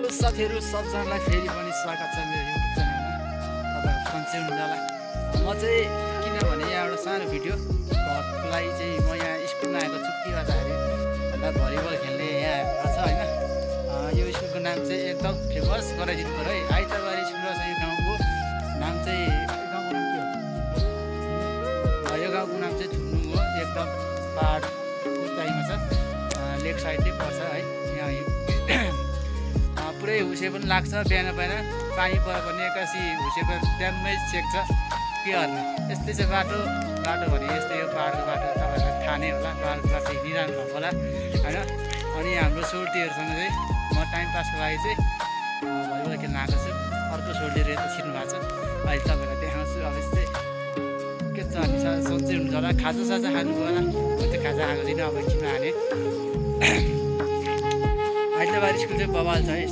Hello साथीहरू सबजनालाई फेरि पनि स्वागत छ मेरो युट्युब च्यानलमा। तपाईँहरू सन्चै हुनुहुन्छ होला। म चाहिँ किनभने यहाँ एउटा सानो भिडियो घरलाई चाहिँ म यहाँ स्कुलमा आएको छु के गर्दाखेरि भन्दा भलिबल खेल्ने यहाँ आएको छ होइन। यो स्कुलको नाम चाहिँ एकदम फेमस गराइदिनु पऱ्यो है। आइतबार स्कुल रहेछ यो गाउँको नाम चाहिँ गाउँको नाम के हो? यो गाउँको नाम चाहिँ थुन्नुङ हो। एकदम पहाड उचाइमा छ, लेक साइडै पर्छ है। यहाँ पुरै हुसे पनि लाग्छ बिहान बिहान पानी पऱ्यो भने एक्कासी हुसेको ड्याममै सेक्छ के गर्ने। यस्तै चाहिँ बाटो भने यस्तै हो पाहाडको बाटो। तपाईँहरूलाई थाहा नै होला, पाहाडको बाटो हिँडिरहनु भएको होला होइन। अनि हाम्रो सोल्टीहरूसँग चाहिँ म टाइम पासको लागि चाहिँ भलिबल खेल्न आएको छु। अर्को सोल्टीहरू यता छिर्नु भएको छ, अहिले तपाईँहरूलाई देखाउँछु। अब यस्तै के छ अनि सन्चै हुन्छ होला। खाजासाजा खानुभयो होला, म चाहिँ खाजा खाएको दिनँ अब एकछिनमा हालेँ। आइतबार स्कुल चाहिँ बवाल छ है।